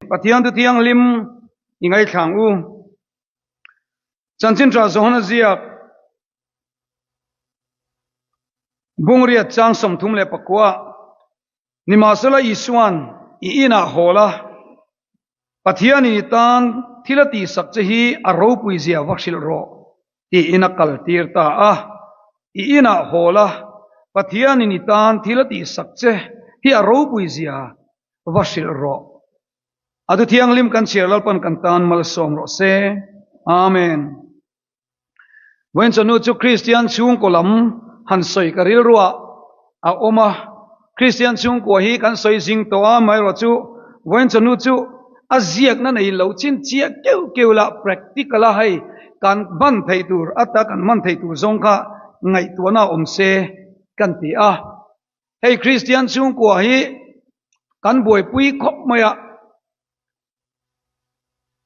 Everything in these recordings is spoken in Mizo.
Pathian thu thianghlim i ngaithla ang u. Chanchin tha Johana ziak Bungriat chang 39 Nimahsela Isuan i inah hawl a, Pathianin i tan thil a tihsak che hi a ropui zia va hrilh rawh tiin a kaltir ta a. I inah hawl a, Pathianin i tan thil a tihsak che hi a ropui zia va hrilh rawh. A thu thianghlim kan chhiar Lalpan kan tan malsawm rawh se. Amen. Vawiin chawhnu chu Kristian chhungkaw lam han sawi ka rilruah a awm a, Kristian chhungkua hi kan sawi zing tawh a, amaherawh chu vawiin chawhnu chu a ziakna nei lo chin chiah keuh keuh la practical a hei kan hman theih tur ata kan hman theih tur zawng kha ngaihtuahna awm se kan ti a. Hei Kristian chhungkua hi kan buaipui khawp mai a.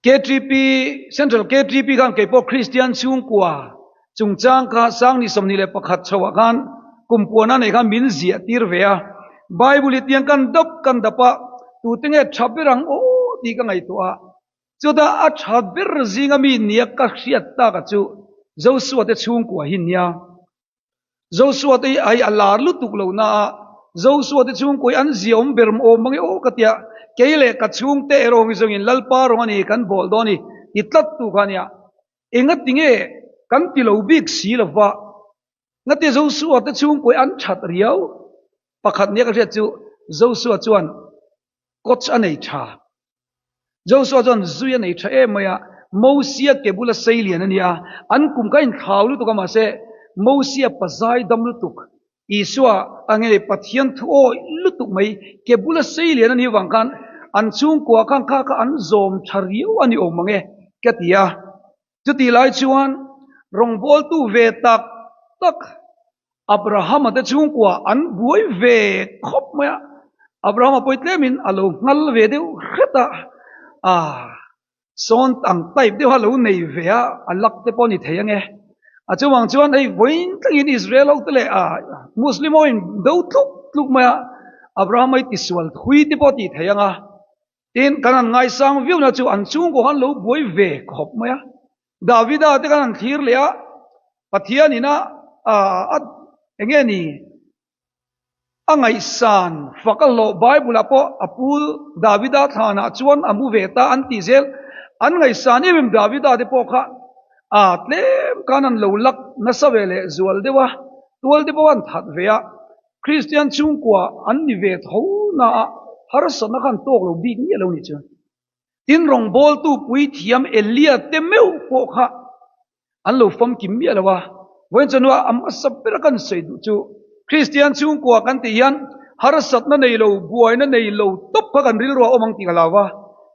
KTP, Central KTP khan kei pawh Kristian chhungkua chungchang kha Sangni 21 chhoah khan kum puana nei khan min ziah tir ve a. Bible hi tiang kan dap kan dap a, tute nge tha ber ang aw tih ka ngaihtuah a. Chutah a tha ber zinga mi nia ka hriat taka chu Joshua te chhungkua hi nia. Joshua te hi ai a lar lutuk lo na a, Joshua te chhungkaw hi an ziaawm ber awm mang e aw ka tia, kei leh ka chhungte erawh hi zawngin Lalpa rawng a ni kan bawl dawn i ti tlat tu kha a nia. Engati nge kan ti lo bik si lo va, ngati Joshua te chhungkaw hi an that riau? Pakhat nia ka hriat chu Joshua chuan coach a nei tha. Joshua chuan zui a nei tha em mai a, Mosia ke bula sei lian a nia, an kum kha a inthlau lutuk a mahse Mosia pazai dam lutuk, Isua a nge Pathian thu awih lutuk mai ke bula sei lian a nih avang khan an chhungkua khan kha kha an zawm tha riau a ni awm ang e ka ti a. Chutih lai chuan rawngbawltu ve tak tak Abrahama te chhungkua an buai ve khawp mai a, Abrahama pawh hi tlemin a lo nghal ve deuh hret a, ah sawn ang type deuha lo nei ve a, a lak te pawh a ni thei ange. A chuvang chuan hei vawiin thlengin Israel ho te leh ah Muslim ho in do tluk tluk mai a, Abrahama hi tisual thui te pawh a tih thei ang a. Tin, kan han ngaisang viau na chu an chhungkaw khan lo buai ve khawp mai a. Davida te khan han thlir leh a, Pathian ina a eng nge ni a ngaihsan fak a hlawh Bible ah pawh a pu Davida thlanah chuan a mu ve ta an tih zel. An ngaihsan em em Davida te pawh kha a tlem khan an lo lak nasa ve leh zual deuh a, tual te pawh an that ve a. Kristian chhungkua an ni ve tho na a, harsatna khan tawk lo bik miah lo nih chu. Tin, rawngbawltu puithiam Elia te meuh pawh kha an lo famkim miah lo a. Vawiin chawhnuah a hmasa bera kan sawi duh chu Kristian chhungkua kan tih hian harsatna nei lo, buaina nei lo tawp kha kan rilru a awm ang tih ka hlau a.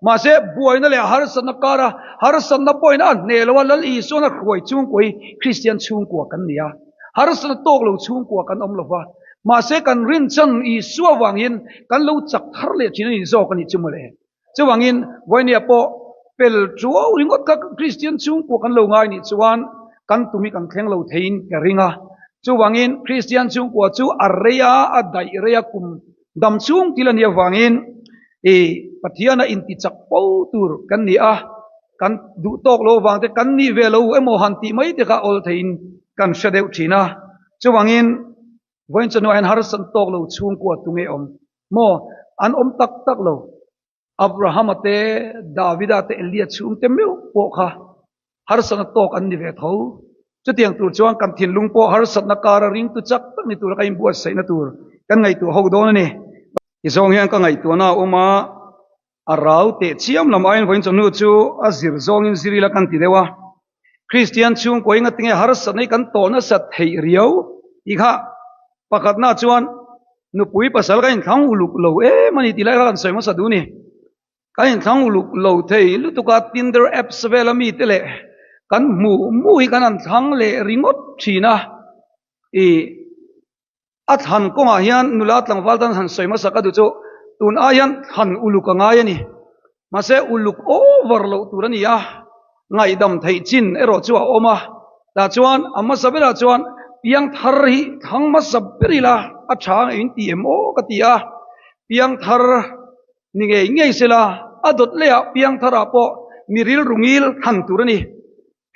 Mahse, buaina leh harsatna kara harsatna pawhin a hneh lo a, Lal Isuan a hruai chhungkua hi Kristian chhungkua kan ni a. Harsatna tawk lo chhungkua kan awm lo va, mahse kan rinchan Isua vangin kan lo chak thar leh thin a ni zawk a nih chu mawle. Chuvangin, Vawiniah pawh pel tuau ringawt kha Kristian chhungkua kan lo ngai nih chuan kan tum hi kan thleng lo theiin ka ring a. Chuvangin, Kristian chhungkua chu a rei a, a daih rei a, kum dam chhung thil a nih avangin i Pathiana intichak fo tur kan ni a, kan duh tawk lo avang te kan nih ve lo emaw han tih mai te kha awl theiin kan hre deuh thin a. Chuvangin, vawiin chawhnuah hian harsat tawk lo chhungkua tunge awm maw? An awm tak tak lo. Abrahama te, Davida te, Elia chhungte meuh pawh kha harsatna tawk an ni ve tho. Chutiang tur chuan kan thinlung pawh harsatna kara ringtu chak tak ni tura ka inbuatsaihna tur kan ngaihtuah ho dawn a ni. Ti zawng hian ka ngaihtuahna a awm a, a rau teh chiam lam aiin vawiin chawhnu chu a zir zawngin zir ila kan ti deuh a. Kristian chhungkaw enga tinge harsatna hi kan tawh nasat theih riau tih kha pakhatna chuan nupui pasal ka inthlang uluk lo em a ni tih lai kha kan sawi hmasa duh a ni. Kan inthlang uluk lo thei lutuk a, Tinder apps vela mite leh kan hmuh hmuh hi kan han thlang leh ringawt thin a, ih A thlan kawngah hian nula tlangval tan han sawi hmasa ka duh chu tun ai hian thlan uluk a ngai a ni. Mahse uluk over loh tur a ni a, ngaihdam theih chin erawh chu a awm a. Tah chuan a hmasa berah chuan piangthar hi thlang hmasa ber ila a tha ang in ti em aw ka ti a. Piangthar ni ngei ngei sela a A dawt leiah piangtharah pawh mi rilru ngil thlan tur a ni.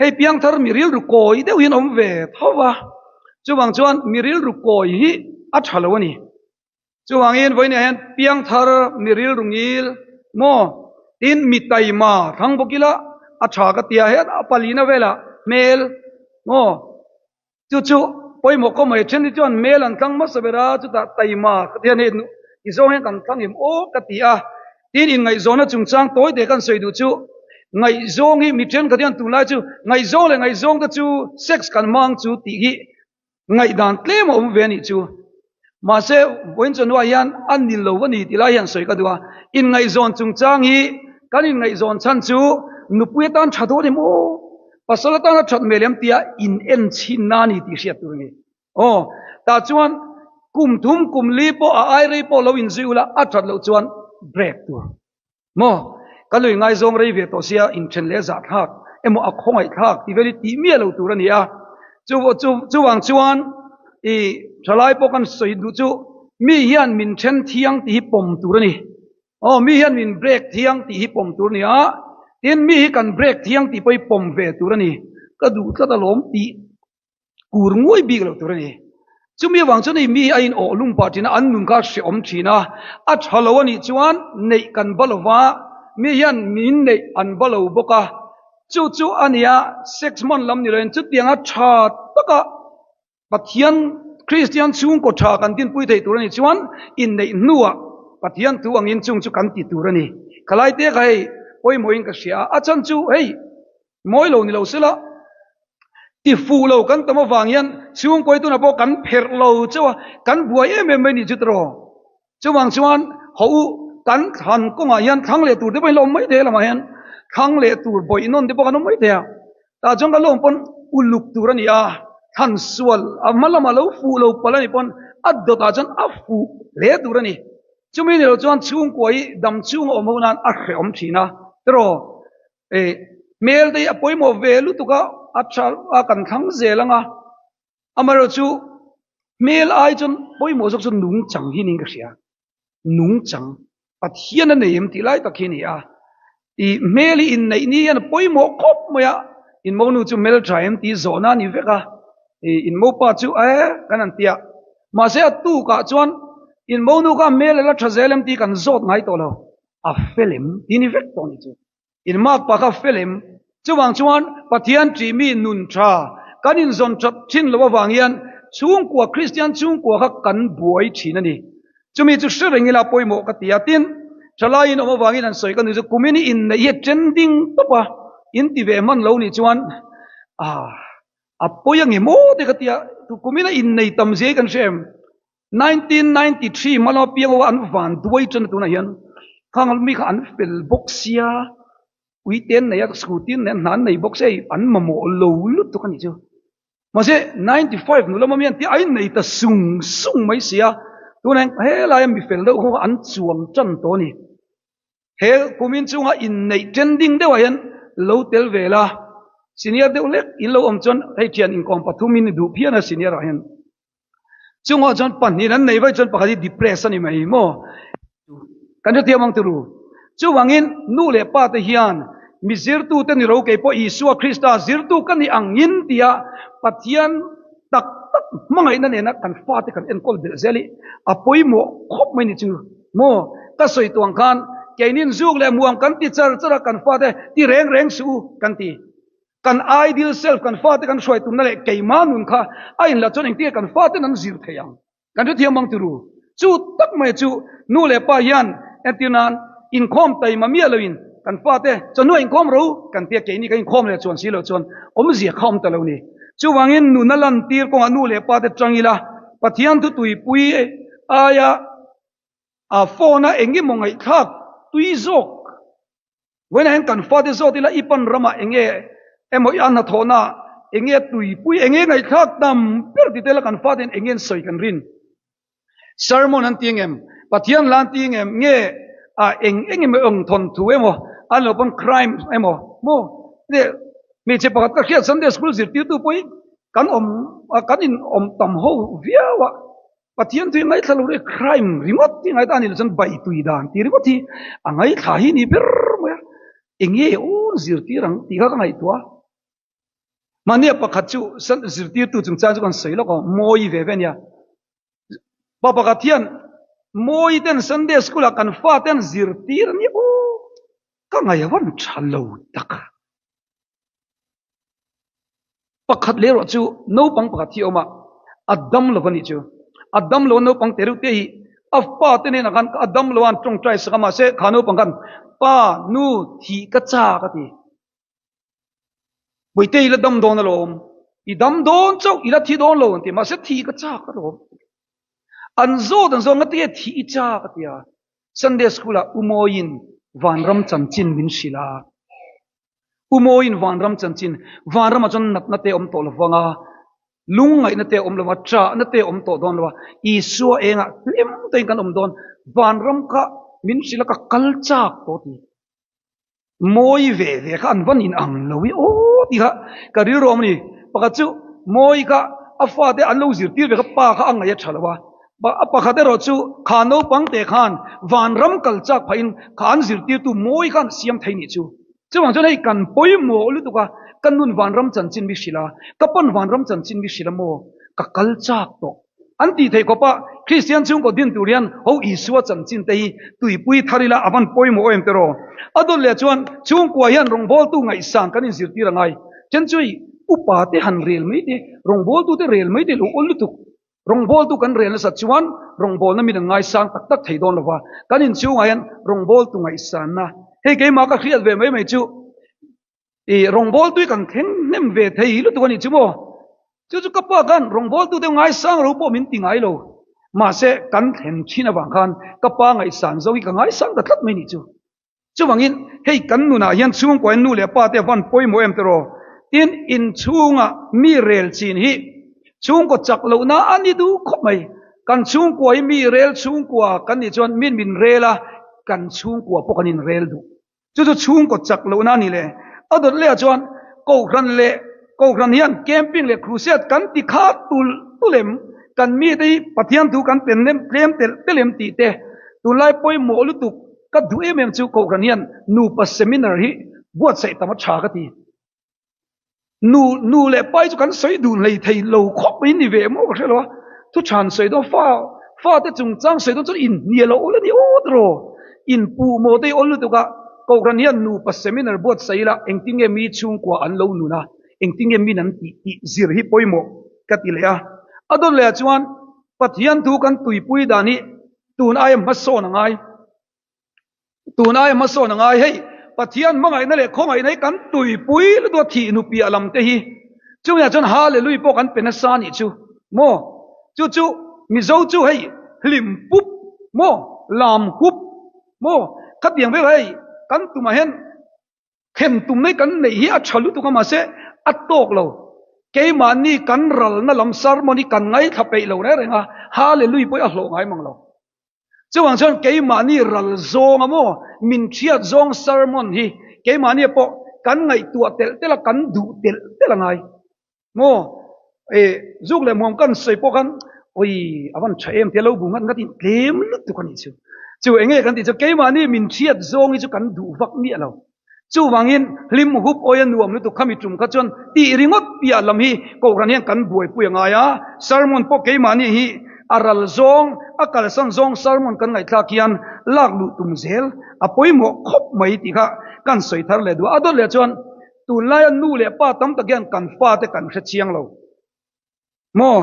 Hei piangthar mi rilru kawi deuh hian awm ve tho va, chuvang chuan mi rilru kawi hi a tha lo a ni. Chuvangin vawiinah hian piangthar mi rilru ngil maw tin mi taima thlang bawk ila a tha ka tia hian a palina velah hmel maw Chu chu pawimawh khaw mai then hi chuan hmel an tlang hmasa ber a, chutah taima ka ti a ni, i zawng hian kan tlang em aw ka ti a. Tin, inngaihzawnna chungchang tawi te kan sawi duh chu, ngaihzawng hi mi thenkhat hian tunlai chu ngaihzawng leh ngaihzawng te chu sex kan hmang chu tih hi ngaihdan tlem a awm ve a nih chu. Mahse, vawiin chawhnuah hian a ni lo a ni tih lai hian sawi ka duh a, inngaihzawn chungchang hi kan inngaihzawn chhan chu nupui atan tha dawn em aw, pasal atana that hmel em tia in en chhinna a ni tih hriat tur a ni. Aw, tah chuan kum thum kum li pawh a ai rei pawh lo inzui ula a that loh chuan break tur. Maw? Ka lui ngaizawng rei ve tawh sia inthen leh zah thlak emaw a khawngaih thlak tih vel hi tih miah lo tur a ni a. Chu chu chuvang chuan i thalai pawh kan sawi duh chu mi hian min then thiang tih hi pawm tur a ni. Aw mi hian min break thiang tih hi pawm tur a ni a. Tin mi hi kan break thiang tih pawh hi pawm ve tur a ni. Ka duh tlat alawm tih Kur nguai bik loh tur a ni. Chumi avang chuan hei mi hi a in awh lum pah thin a, an nun kha a hrehawm thin a, a tha lo a nih chuan neih kan ba lo va, mi hian min neih an ba lo bawk a, chu chu a nia sex hman lam ni loin chutianga tha taka Pathian Kristian chhungkaw tha kan dinpui thei tur a nih chuan inneih hnuah Pathian thu angin chung chu kan ti tur a ni. Khalai te kha hei pawimawhin ka hria a, a chhan chu hei Mawi lo ni lo sela, ti fuh lo kan tam avang hian chhungkawi tunah pawh kan pherh lo chauh a, kan buai em em mai ni chu tiraw. Chuvang chuan haw u kan thlan kawngah hian thlang leh tur te pawh in la awm mai thei a lamah hian thlang leh tur bawih nawn te pawh kan awm mai thei a. Tah chuan kan la awm pawn uluk tur a ni a, thlan sual a hma lamah lo fuh lo palh a nih pawn a dawtah chuan a fuh hle tur a ni. Chumi ni lo chuan chhungkua hi dam chhunga awm ho nan a hrehawm thin a tiraw. E, hmel te hi a pawimawh ve lutuk a, a tha a kan thlang zel ang a, amaherawh chu hmel ai chuan pawimawh zawk chu nungchang hi niin ka hria, nungchang Pathian a nei em tih lai tak hi a ni a, i hmel hi inneih ni hian a pawimawh khawp mai a, in monu chu hmel tha em tih zawhna a ni vek a, i in mopa chu e kan han ti a, mahse a tukah chuan in monu kha hmel a la tha zel em tih kan zawt ngai tawh lo, a fel em tih ni vek tawh a ni chu. In mak pa kha fel em? Chuvang chuan Pathian ṭihmi nun ṭha kan inzawn ṭhat ṭhin loh avang hian chhungkua Kristian chhungkua kha kan buai ṭhin a ni. Chumi chu hre reng ila pawimawh ka ti a. Tin, ṭhalaiin awm avangin an sawi ka ni chu kumin i inneih hi a trending tawp a, in ti ve hman lo nih chuan ah a pawi ange maw te ka ti a. Kumin a innei tam zia hi kan hre em? 1993 hma lama piang ho an van duai ṭan a tunah hian khang mi kha an fel bawk sia ui te an nei a scooty an nei a hna an nei bawk sia hei an mamawh lo lutuk a nih chu mahse 95 hnu lama mi an tia a innei ta sung sung mai sia tunah hian helaia mi fel deuh ho kha an chuang ṭan tawh a ni. He kumin chunga inneih trending deuhah hian lo tel ve la, senior deuh lek in lo awm chuan hei thian inkawm pathumin i duh phian a senior ah hian. Chungah chuan pahnih an nei vaih chuan pakhat hi depress a ni mai maw? Kan hrethiam ang turu. Chuvangin nu leh pa te hian mi zirtute ni ro kei pawh Isua Krista zirtu ka ni angin tia Pathian tak tak hmangaihna nena kan fate kan enkawl belh zel hi a pawimawh khawp mai ni chu maw? Ka sawi tuang khan keinin zuk leh muang kan ti char char a kan fate ti reng reng suh u kan ti. Kan ideal self kan fate kan hruai tumna leh keimah nun kha a inla chuan engtin nge kan faten an zir thei ang? Kan hrethiam ang turu. Chu tak mai chu nu leh pa hian entir nan inkhawm taima miah loin kan fate chawhnu a inkhawm ro kan tia keini kan inkhawm leh chuan si loh chuan awmzia kha awm ta lo ni. Chuvangin nuna lantir kawngah nu leh pate tang ila Pathian thu tuipui aia a phone a engemaw ngaihthlak tui zawk Vawiinah hian kan fate zawt ila i pan ramah enge emaw i a hnathawhna enge tuipui enge ngaihthlak tam ber ti tel a kan fate hian enge an sawi kan rin. Sermon an ti engem? Pathian hla an ti engem? Nge a eng eng emaw eng thawnthu emaw an lo pawn crime emaw maw hmeichhe pakhat ka hriat Sunday school zirtirtu pawh hi kan awm kan in awm tam ho viau a. Pathian tui ngaithla lo ri crime ringawt hi ngaithla a ni lo chuan bai tui dan tih ringawt hi a ngaithla hi ni ber mai a, enge aw zirtir ang tih kha ka ngaihtuah a. Mahnia pakhat chu zirtirtu chungchang chu kan sawi lawk a, mawi ve ve a nia. Pa pakhat hian mawi ten Sunday school ah kan fa ten zirtir a nia aw, ka ngaihvan tha lo tak. Pakhat leh erawh chu naupang pakhat hi a awm a, a dam lo a nih chu. A dam lo a naupang te reuh te hi a pa te hnenah khan a dam lo a an tawngtai sak a mahse kha naupang khan pa nu thih ka chak a ti. Puite i la dam dawn alawm, i dam dawn chauh i la thi dawn lo an ti mahse thih ka chak alawm. An zawt an zawt ngatinge thih i chak a ti a, Sunday school ah Umawiin vanram chanchin min hrilh a. U Mawiin vanram chanchin, vanramah chuan natna te awm tawh lo vang a, lungngaihna te awm lo va, ṭahna te awm tawh dawn lo va, Isua engah hlim takin kan awm dawn, vanram kha min hrilh a ka kal chak tawh ti. Mawi ve ve kha an van in ang lo i aw tih kha ka rilru awm a ni. Pakhat chu Mawi kha a fate an lo zirtir ve kha pa kha a ngaih a ṭha lo a, A pakhat erawh chu kha naupang te khan vanram kal chak phahin kha an zirtirtu mawi khan siam thei nih chu. Chuvang chuan hei kan pawimawh lutuk a, ka nun vanram chanchin mi hrilh a, ka pawn vanram chanchin mi hrilh a maw, ka kal chak tawh. An tih theih khawp a, Kristian chhungkaw din tur hian ho Isua chanchin te hi tuipui thar ila a van pawimawh em tiraw? A dawt leh chuan chhungkua hian rawngbawltu ngaihsan kan inzirtir a ngai. Then chu hei upa te han rel mai te, rawngbawltu te rel mai te lo awl lutuk. Rawngbawltu kan rel nasat chuan rawngbawlna min an ngaisang tak tak thei dawn lova, kan inchhungah hian rawngbawltu ngaihsanna, hei keimah ka hriat ve mai mai chu i rawngbawltu hi kan thleng hnem ve thei lutuk a nih chu maw? Chu chu ka pa khan rawngbawltu te ngaisang ro pawh min ti ngai lo, mahse kan thlen thin avang khan ka pa ngaihsan zo hi ka ngaisang ta tlat mai nih chu. Chuvangin, hei kan nunah hian chhungkuain nu leh pa te a van pawimawh em tiraw? Tin, inchhunga mi rel chin hi chhungkaw chak lohna a ni duh khawp mai. Kan chhungkua hi mi rel chhungkua kan nih chuan min min rel a, kan chhungkua pawh kan inrel duh. Chu chu chhungkaw chak lohna a ni le. A dawt lehah chuan Kohhran leh Kohhran hian camping leh crusade kan ti kha tulh tulh em? Kan mite hi Pathian thu kan pen lem tlem telh telh em tih te tunlai pawimawh lutuk Ka duh em em chu Kohhran hian nupa seminar hi buatsaih tam a tha ka ti. Nu nu leh pai chu kan sawi dun hlei thei lo khawp mai ni ve maw ka hre lo a. Thu than sawi dawn fa fate chungchang sawi dawn chuan inhnial a awl a ni awt rawh. Inpuh maw te hi awl lutuk a, Kohhran hian nupa seminar buatsaih ila engtin nge mi chhungkua an lo nun a, engtin nge min an tih tih zir hi pawimawh ka ti leh a. A dawt leh ah chuan Pathian thu kan tuipui dan hi Tun aia hmasawn a ngai. Tun aia hmasawn a ngai. Hei, Pathian hmangaihna leh khawngaihna hi kan tuipui lutuk a thih nu piah lam te hi. Chungah chuan Hallelui pawh kan pe nasa a nih chu. Maw? Chu chu Mizo chu hei hlim pup maw? Lam hup maw? Khatiang vel hei kan tumah hian Khen tum mai kan neih hi a tha lutuk a mahse a tawk lo. Keimahni kan ralna lam sermon hi kan ngaithla peih lo reng reng a, Hallelui pawh hi a hlawh ngai mang lo. Chuvang chuan keimahni ral zawng a maw min thiat zawng sermon hi keimahni pawh kan ngaihtuah telh telh a kan duh telh telh a ngai. Maw e zuk leh muam kan sawi pawh khan oi a van tha em tia lo bu ngat ngat in tlem lutuk a nih chu. Chu enge kan tih chu keimahni min hriat zawng hi chu kan duh vak miah lo. Chuvangin hlim hup awi a nuam lutuk khami tum kha chuan tih ringawt piah lam hi kohhran hian kan buaipui a ngai a. Sermon pawh keimahni hi a ral zawng a kalsan zawng sermon kan ngaihthlak hian lak luh tum zel a pawimawh khawp mai tih kha kan sawi thar leh duh a. A dawt leh chuan Tunlaia nu leh pa tam tak hian kan fate kan hre chiang lo. Maw?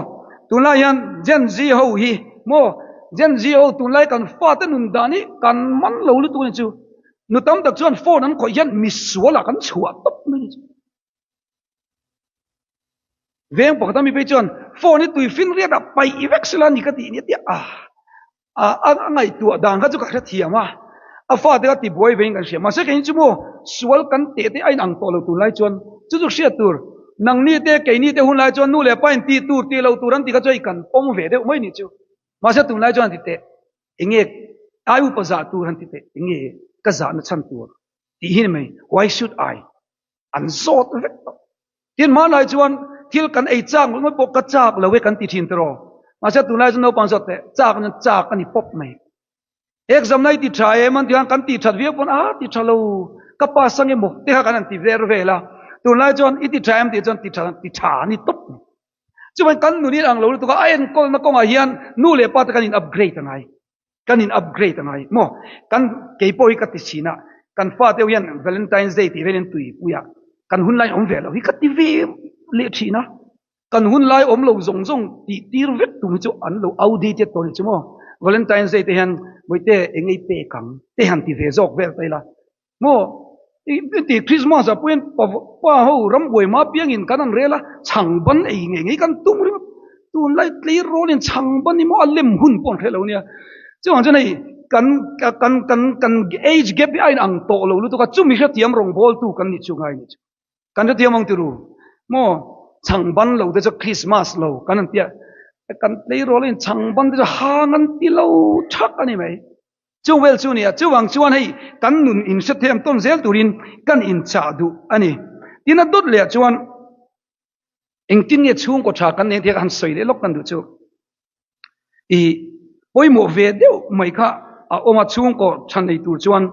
Tunlai hian Gen Z ho hi, maw? Gen Z ho tunlai kan fate nun dan hi kan man lo lutuk a ni chu. Nu tam tak chuan phone an khawih hian misualah kan chhuah tawp mai a ni chu. Veng pakhat a mi phei chuan phone hi tuifinriatah paih vek sela ni ka tih nia tia a. A a ngaihtuah dan kha chu ka hrethiam a, a fate kha tibuai vein kan hria. Mahse kei chu maw sual kan teh te a inang tawh lo tunlai chuan chu chu hriat tur. Nangni te keini te hunlai chuan nu leh pa in tih tur tih lo tur an ti kha chu hei kan pawm ve deuh mai nih chu. Mahse tunlai chuan an ti teh enge ai upa zah tur an ti teh enge ka zahna chhan tur tih hi ni mai why should I an zawt vek tawh. Tin hmanlai chuan thil kan ei chak ngawt ngawt pawh ka chak lo e kan ti thin tiraw. Mahse tunlai chu naupang zawt teh chak nan chak a ni pawp mai. Exam na i ti tha em an ti khan kan ti that viau pawn a ti tha lo ka pass ange maw te kha kan han ti ver vel a. Tunlai chuan i ti tha em tih chuan ti tha ti tha a ni tawp mai. Chuvangin kan nun in ang lo lutuk a, a enkawlna kawngah hian nu leh pa te kan in upgrade a ngai. Kan in upgrade a ngai maw? Kan kei pawh hi ka ti thin a, kan fa deuh hian Valentine's Day tih velin tuipui a, kan hun lai awm ve lo hi ka ti ve leh thin a. Kan hun lai awm lo zawng zawng tih tir vek tum hi chu an lo outdated tawh a ni chu maw? Valentine's Day te hian Mawite eng ei pek ang te han ti ve zawk vel ta ila maw? I ti Christmas ah pawhin pa ho ram buai hma piangin kan han rel a, chhang ban ei ngei ngei kan tum ringawt. Tunlai tleirawlin chhang ban hi maw a lem hun pawh an hre lo nia. Chuvang chuan hei kan kan kan kan age gap hi a inang tawh lo lutuk a, chumi hrethiam rawngbawltu kan nih chu ngai a ni chu. Kan hrethiam ang tiru maw chhang ban lo te chu Christmas lo kan han tia kan tleirawlin chhang ban te chu hang an ti lo thak a ni mai. Chung vel chu nia, chuvang chuan hei kan nun inhrethiam tawn zel turin kan inchah duh a ni. Tin a dawt leh ah chuan engtin nge chhungkaw tha kan nen tih kha han sawi leh lawk kan duh chu. I pawimawh ve deuh mai kha a awm a, chhungkaw tha nei tur chuan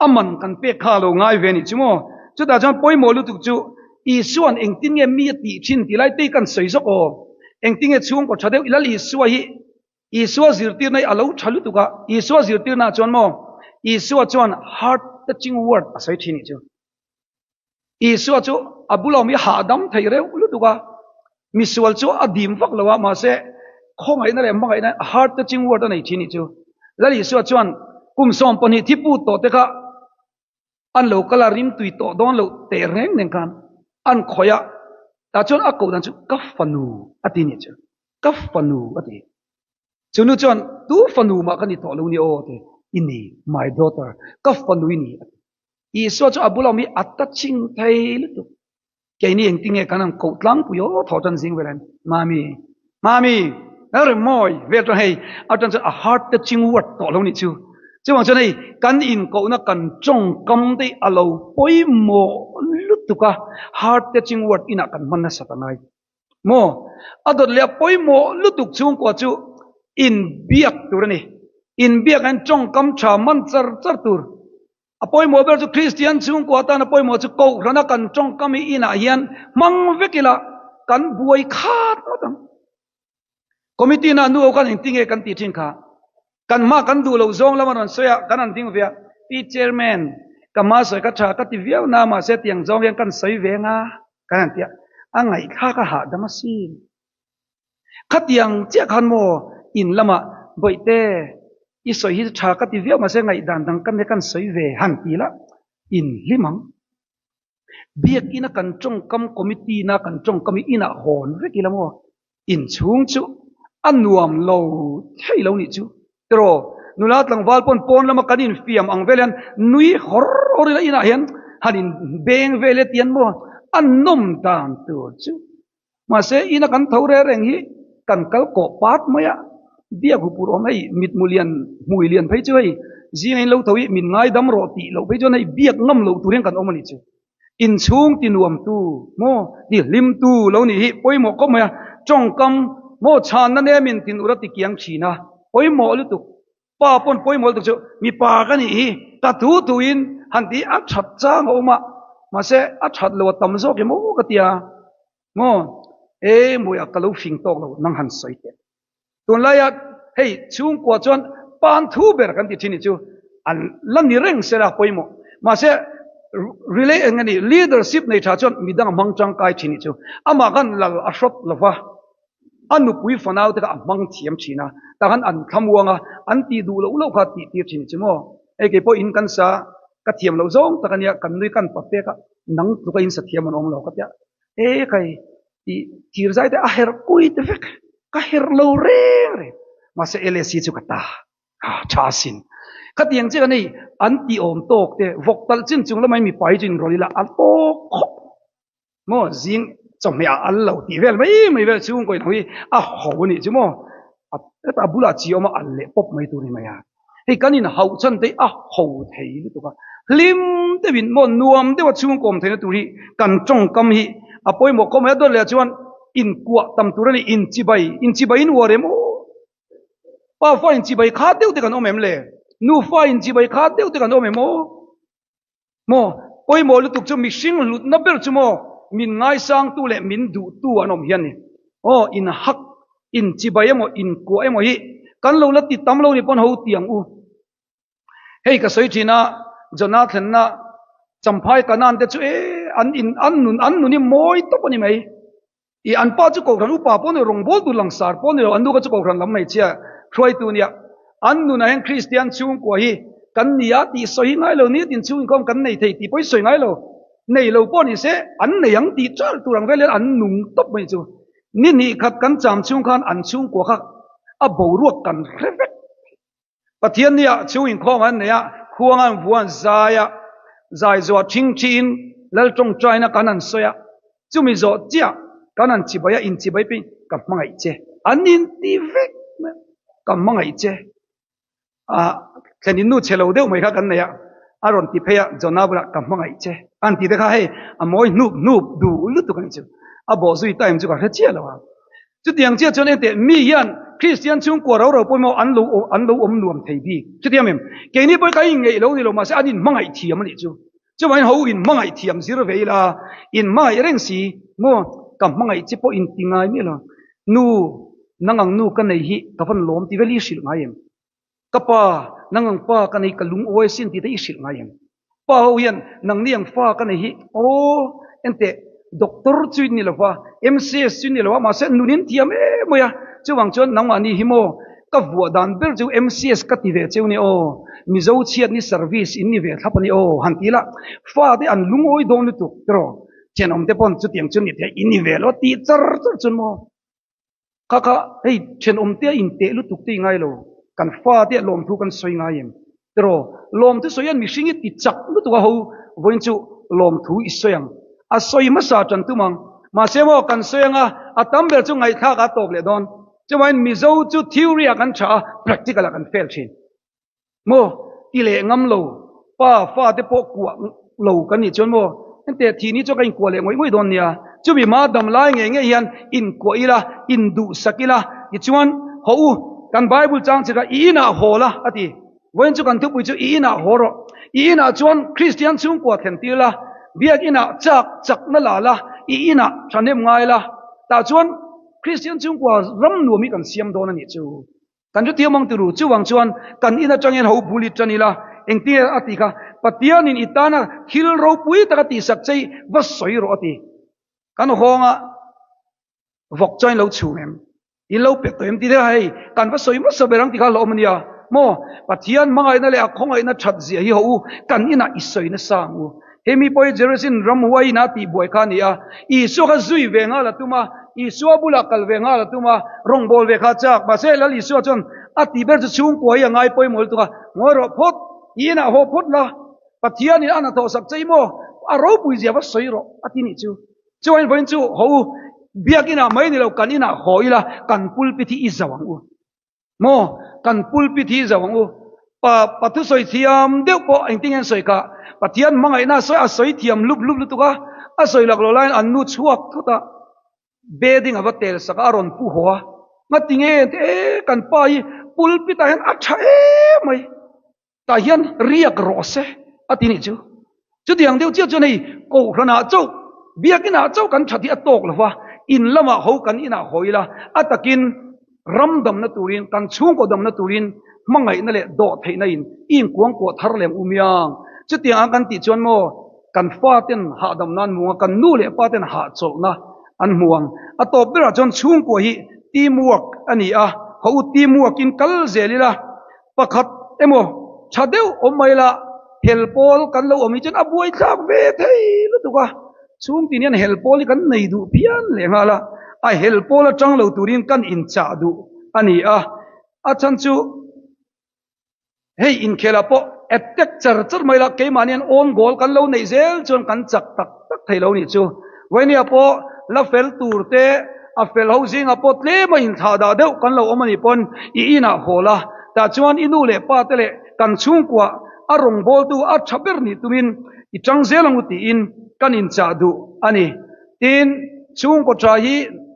a man kan pek kha a lo ngai ve a nih chu maw. Chutah chuan pawimawh lutuk chu Isua'n engtin nge mi a tih thin tih lai te hi kan sawi zawk aw. Engtin nge chhungkaw tha deuh i Lal Isua hi Isua zirtirna hi a lo tha lutuk a, Isua zirtirna ah chuan maw, Isua chuan heart touching word a sawi thin nih chu. Isua chu a bula awm hi hahdam thei reuh lutuk a, misual chu a dim vak lo a, mahse khawngaihna leh hmangaihna heart touching word a nei thin nih chu. Lal Isua chuan kum 12 thi put tawh te kha an lo kal a, rim tui tawh dawn loh teh reng nen khan an khawih a, tah chuan a koh dan chu ka fanu a ti nih chu, ka fanu a ti. Chu nu chuan tu fanu mah ka ni tawh lo ni aw ti, i ni my daughter, ka fanu i ni a ti. Isua chu a bula awm hi a ta ching thei lutuk. Keini engtin nge kan han koh tlangpui aw thaw tan zing vel hian Mami, Mami, Lalremmawi vel chuan hei atan chuan a heart touching word tawh lo nih chu. Chuvang chuan hei kan inkohna kan tawngkam te a lo pawimawh lutuk a, heart touching word inah kan hman nasa ta ngai maw? A dawt leh a pawimawh lutuk chhungkua chu inbiak tur a ni. Inbiak hian tawngkam tha man char char tur. A pawimawh ber chu Kristian chhungkua atana pawimawh chu Kohhrana kan tawngkam hi inah hian hmang vek ila kan buai khat ngawt ang. Committee na nu ho khan engtin nge kan tih thin kha? Kan hma kan duh loh zawng lam a rawn sawi a, kan han ding ve a, Pi Chairman, ka hma sawi ka tha ka ti viau na mahse tiang zawng hian kan sawi ve nga kan han ti a, a ngaihthlak a hahdam asin. Khatiang chiah khan maw in lamah Bawihte i sawi hi tha ka ti viau mahse ngaihdan dang ka nia kan sawi ve han ti la in hlim ang. Biakina kan tawngkam committee na kan tawngkam hi inah hawn vek ila maw inchhung chu a nuam lo thei lo nih chu tiraw nula tlangval pawn pawn lama kan infiam ang vel hian nui hawr hawr ila inah hian han in beng vel e tian maw a nawm dan tur chu Mahse, ina kan tho reng reng hi kan kal kawh pat mai a, biak hupur awm hei mitmu lian, hmui lian phei chu hei zinga in lo tho hi min ngaidam rawh tih loh phei chuan hei biak ngam lo tur hian kan awm a nih chu. Inchhung ti nuam tu maw, ti hlim tu lo nih hi pawimawh khawp mai a, tawngkam maw chhanna nemin thinur a ti kiang thin a, pawimawh lutuk. Pa pawn pawimawh lutuk chu mipa ka nih hi ka thu thuin han tih a that chang a awm a, mahse a that lo a tam zawk em aw ka ti a. Maw? E Mawia ka lo fing tawk lo nang han sawi teh. Tunlaia hei chhungkua chuan pan thu ber kan ti thin hi chu an la ni reng sela pawimawh. Mahse relay eng ani leadership nei tha chuan midang a hmang tangkai thin hi chu amah khan lal a hrawt lova a nupui fanau te kha a hmang thiam thin a tah khan an thlamuang a an tih duh loh loh kha tih tir thin hi chu maw. Hei keipawh in kan sa ka thiam loh zawng tak ania kan nui kan papek a nang tluka in sa thiam an awm lo ka tia. E kai i thir zai te a herh kui te vek ka herh lo reng reng mahse LSC chu ka ta ha tha sin khatiang che kan hei an ti awm tawk te vawk talh chin chung lamai mipa hi chu in rawl ila a tawk khawp maw zing chawhmeh ah al lo tih vel mai mai vel chhungkaw in ho hi a ho anih chu maw a bulah chi awm a al leh pawp mai tur ni mai a. Hei kan in hauh chan te hi a ho thei lutuk a, hlim deuhin maw nuam deuha chhungkawm theihna tur hi kan tawngkam hi a pawimawh khawp mai a, dawt leh ah chuan inkuah tam tur a ni, inchibai, inchibai in uar em aw? Pa fa in chibai khat deuh te kan awm em le? Nu fa in chibai khat deuh te kan awm em aw? Maw? Pawimawh lutuk chu mihring hlutna ber chu maw min ngaisangtu leh min duhtu an awm hian ni. Aw, in hak, in chibai emaw, in kuah emaw hi kan lo la ti tam lo ni pawn ho ti ang u. Hei ka sawi thin a, Jonah thlenna Champhai Kanan te chu e an in an nun an nun hi mawi tawp a ni mai. I an pa chu Kohhran upa pawh ni lo, rawngbawltu tur langsar pawh ni lo, an nu kha chu Kohhran lam hmeichhia hruaitu nia. An nunah hian Kristian chhungkua hi kan ni a tih sawi hi ngai lo, nitin chhung inkhawm kan nei thei tih pawh hi sawi ngai lo. Nei lo pawh ni se an nei ang tih char tur ang vel hian an nung tawp mai chu. Ni hnih khat kan cham chhung khan an chhungkua kha a boruak kan hre vek. Pathian nia chhung inkhawm an nei a, khuang an vuan zai a, zai zawh ṭhing ṭhiin Lal ṭawngṭaina kan han sawi a, chumi zawh chiah kan han chibai a, inchibai pawhin ka hmangaih che, an inti vek mai a, ka hmangaih che. Ah, thlenin nu chhe lo deuh mai kha kan nei a, a rawn ti phei a, Jonah bulah ka hmangaih che, an ti te kha hei a mawi hnup hnup duh lutuk a nih chu, a bawhzui time chu ka hre chiah lo a. Chutiang chiah chuan engteh mi hian Kristian chhungkua ro ro pawimawh an lo an lo awm nuam thei bik. Chutiang em? Keini pawh hi kan inngeih lo ni lo mahse an inhmangaih thiam a nih chu. Chuvangin ho inhmangaih thiam zir ve ila, inhmangaih reng si maw ka hmangaih che pawh inti ngai miah lo. Nu, nang ang nu ka nei hi ka van lawm ti vel i hrilh ngai em? Ka pa, nang ang pa ka nei ka lungawi sin tih te i hrilh ngai em? Pa ho hian nangni ang fa ka nei hi aw enteh doctor chu in ni lo va, MCS chu in ni lo va mahse nun in thiam em mai a, chuvang chuan nangmahni hi maw ka vuah dan ber chu MCS ka ti ve cheu ni aw, Mizo chhiatni service in ni ve thlap a ni aw han ti la, fa te an lungawi dawn lutuk tiraw, thenawm te pawn chutiang chu ni thei in ni ve lo tih char char chuan maw. Kha kha hei thenawmte a inteh lutuk te i ngai lo, kan fate a lawmthu kan sawi ngai em? Tiraw, lawmthu sawi hian mihring i ti chak lutuk a ho, vawiin chu lawmthu i sawi ang. A sawi hmasa tan tum ang. Mahse maw kan sawi ang a, a tam ber chu ngaihthlak ah tawp leh dawn. Chuvangin Mizo chu theory ah kan tha a, practical ah kan fail thin. Maw ti leh ngam lo, pa fa te pawh kuah lo kan nih chuan maw henteh thih ni chuan ka inkuah leh ngawih ngawih dawn nia, chumi hma dam lai ngei ngei hian inkuah ila, induhsak ila, tichuan haw u, kan Bible chang che kha i inah haw la a ti, vawiin chu kan thupui chu i inah haw rawh, i inah chuan Kristian chhungkua thlen tir la, biak inah chak chakna la la, i inah thahnem ngai la, tah chuan Kristian chhungkua ram nuam hi kan siam dawn a nih chu. Kan hrethiam ang turu, chuvang chuan kan in atang hian ho bul i tan ila, engtin nge a ti kha, Pathianin i tana thil ropui taka tihsak che hi va sawi rawh a ti. Kan hawnga vawk chuan in lo chhung em? In lo pe tawh em? Ti deuh hei, kan va sawi hmasa ber ang ti kha hlauhawm a nia. Maw? Pathian hmangaihna leh a khawngaihna that zia hi haw u, kan inah i sawi nasa ang u. He mi pawh hi Jerusalem ramhuai ina tihbuai kha a ni a, Isua kha zui ve nghal a tum a, Isua bulah kal ve nghal a tum a, rawngbâwl ve kha a châk. Mahse, Lal Isua chuan a tih ber chu chhungkua hi a ngai pawimawh lutuk a, Ngawi rawh phawt, i inah haw phawt la, Pathianin a hnathawh sak che i maw? A ropui zia va sawi rawh, a ti nih chu. Chuan vawiin chu haw u, biakinah mai ni lo, kan inah haw ila, kan pulpit hi i zauh ang u. Maw? Kan pulpit hi zauh ang u. Pa, pa thusawi thiam deuh pawh engtin nge an sawi kha? Pathian hmangaihna a sawi, a sawi thiam lup lup lutuk a, a sawi lak lo laiin an nu chhuak thut a, bedding a va tel sak a, a rawn pu haw a. Ngati nge? E, kan pa hi pulpit ah hian a tha em mai. Tah hian riak rawh se a ti nih chu. Chutiang deuh chiah chuan hei Kohhranah chauh, biakinah chauh kan that hi a tawk lo va, in lamah ho kan inah haw ila, a takin ram damna turin, kan chhungkaw damna turin hmangaihna leh dawhtheihna in i inkuangkuah thar lem u miang. Chutiang ang kan tih chuan maw kan faten hahdamna an hmu ang a, kan nu leh paten hahchawlhna an hmu ang. A tawp berah chuan chhungkua hi team work a ni a, haw u team work in kal zel ila, Pakhat emaw tha deuh awm mai la, hel pawl kan lo awm hi chuan a buaithlak ve thei lutuk a, chhungtin hian hel pawl hi kan nei duh phian leh nghal a, a hel pawl atang lo turin kan inchah duh a ni a, a chhan chu hei inkhelah pawh attack char char mai la, keimahni hian own goal kan lo neih zel chuan kan chak tak tak thei lo nih chu. Vawini ah pawh la fel tur te a fel ho zingah pawh tlem a inthlah dah deuh kan lo awm a nih pawn i inah haw la, tah chuan i nu leh pa te leh kan chhungkua a rawngbawltu a tha ber nih tumin i tang zel ang u tiin kan inchah duh a ni. Tin, chhungkaw tha hi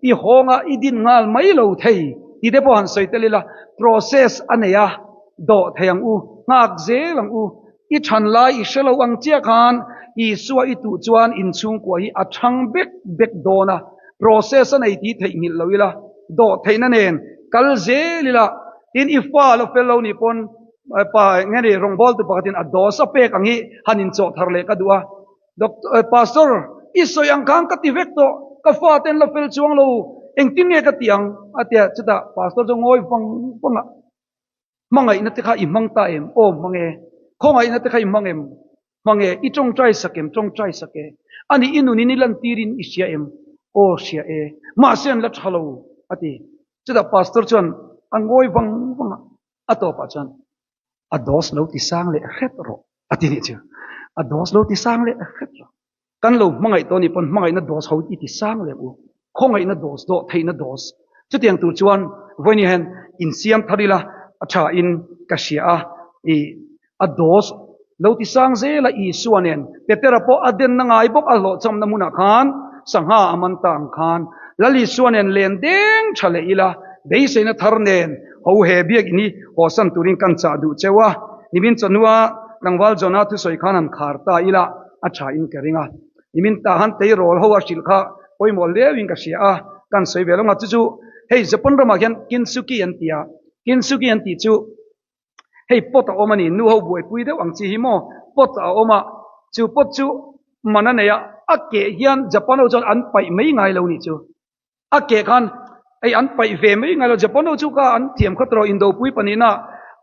i hawnga i din nghal mai lo thei. Tih te pawh han sawi tel ila, process a nei a, dawh thei ang u, nghak zel ang u. I than lai i hre lo ang chiah khan Isua i tuh chuan inchhungkua hi a thang bek bek dawn a, process a nei tih theihnghilh lo ila, dawh theihna nen kal zel ila, tin i fa lo fel lo nih pawn pa nge ni rawngbawltu pakhatin a dawsa pek ang hi han inchawh thar leh ka duh a. Doctor, Pastor, i sawi ang khan ka ti vek tawh, ka fate an la fel chuang lo, engtin nge ka ti ang? a ti a, chutah Pastor chu ngawi vang vang a, Hmangaihna te kha i hmang ta em? Aw hmang e. Khawngaihna te kha i hmang em? Hmang e. I tawngtai sak em? Tawngtai sak e. Ani i nunin i lantirin i hria em? Aw hria e. Mahse an la tha lo, a ti. Chutah Pastor chuan a ngawi vang vang a, a tawpah chuan, A dose lo ti sang leh hret rawh a ti nih chu. A dose lo ti sang leh hret rawh. Kan lo hmangaih tawh nih pawn hmangaihna dose ho i ti sang leh u. Khawngaihna dose dawh theihna dose. Chutiang tur chuan vawiin hian insiam thar ila a tha in ka hria a. I a dose lo ti sang zel a Isua nen Petera pawh a denna ngai bawk a hlawhchhamna hmunah khan sangha a man ta ang khan Lal Isua nen len deng tha leh ila beiseina thar nen Ho he biakinn hi hawsan turin kan chah duh cheu a, nimin chawhnua tlangval Jonah thusawi khan han khar ta ila a tha in ka ring a. Nimin tah han tleirawl ho a hrilh kha pawimawh leuhin ka hria a, kan sawi ve lo nga chu chu hei Japan ramah hian Kintsugi an ti a, Kintsugi an tih chu hei pot a awm a ni, nu ho buaipui deuh ang chi hi maw pot a awm a, chu pot chu man a nei a, a keh hian Japan ho chuan an paih mai ngai lo nih chu. A ke khan ei an paih ve mai ngai lo, Japan ho chu kha an thiam khat rawh, Indopui pahnihna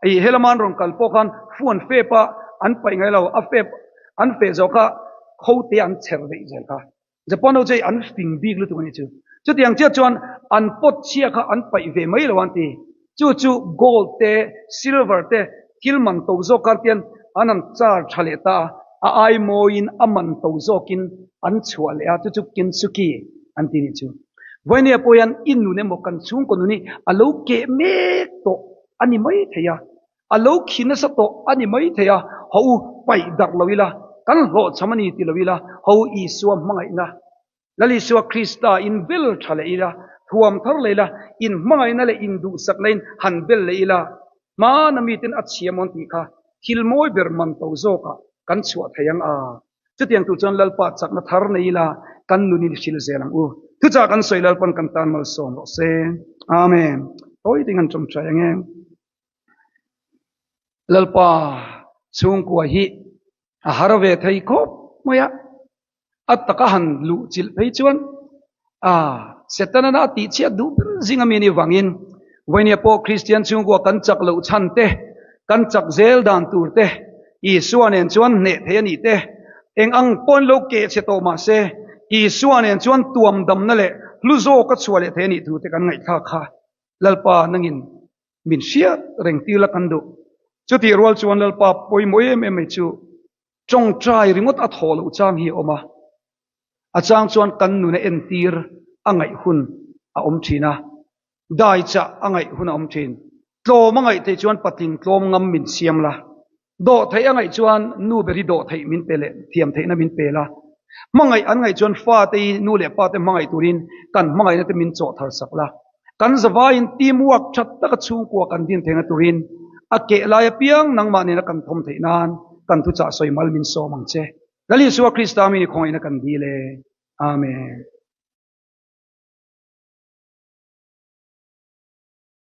ei helama an rawn kal pawh khan fu an fep a, an paih ngai lo, a fep an feh zawh kha kho te an chher daih zel kha. Japan ho chu ei an fing bik lutuk a nih chu. Chutiang chiah chuan an pot chhia kha an paih ve mai lo an ti. Chu chu gold te, silver te thil man to zawk khan tian an han char tha leh ta a, a ai mawiin a man to zawkin an chhuah leh a, chu chu Kintsugi an ti nih chu. Vawinia pawh hian i nun emaw kan chhungkaw nun hi a lo keh mek tawh a ni mai thei a, a lo khi nasa tawh a ni mai thei a, ho u paih darh lo ila, kan hlawhchham a ni ti lo ila, ho Isua hmangaihna Lal Isua Krista in bel tha leh ila, thuam thar leh ila, in hmangaihna leh in duhsak leh in han bel leh ila, hmana miten a chhia mawn tih kha thil mawi ber man to zawkah kan chhuah thei ang a. Chutiang tur chuan Lalpa chakna thar nei ila, kan nun in hril zel ang u. Thuchah kan sawi Lalpan kan tan malsawm rawh se. Amen. Tawi ding an tawngtai ang e. Lalpa chhungkua hi a har ve thei khawp mai a. A taka han luh chilh phei chuan a Setana a tih chhiat duh ber zing ami anih vangin Vawini pawh Kristian chhungkua kan chak loh chhan te, kan chak zel dan tur te, Isua nen chuan hneh thei anih te, eng ang pawn lo keh chhe tawh mah se Isua nen chuan tuam damna leh hlu zawk a chhuah leh thei anih thu te kan ngaihthlak kha Lalpa nangin min hriat reng tir la kan duh. Chutih rual chuan Lalpa pawimawh em em mai chu Tawngtai ringawt a thawh loh chang hi a awm a, a chang chuan kan nuna entir a ngaih hun a awm thin a, dai chah a ngaih hun a awm thin. Tlawm a ngaih theih chuan patling tlawm ngam min siam la, dawh theih a ngaih chuan nu ber hi dawh theih min pe leh thiam theihna min pe la, hmangaih an ngaih chuan fate hi nu leh pate hmangaih turin kan hmangaihna te min chawh thar sak la. Kan zavaiin team work tha taka chhungkua kan din theihna turin a keh lai apiang nangmah nena kan thawm theih nan kan thuchah sawi mal min sawm ang che. Lal Isua Krista mi ni khawngaihna kan dil e. Amen.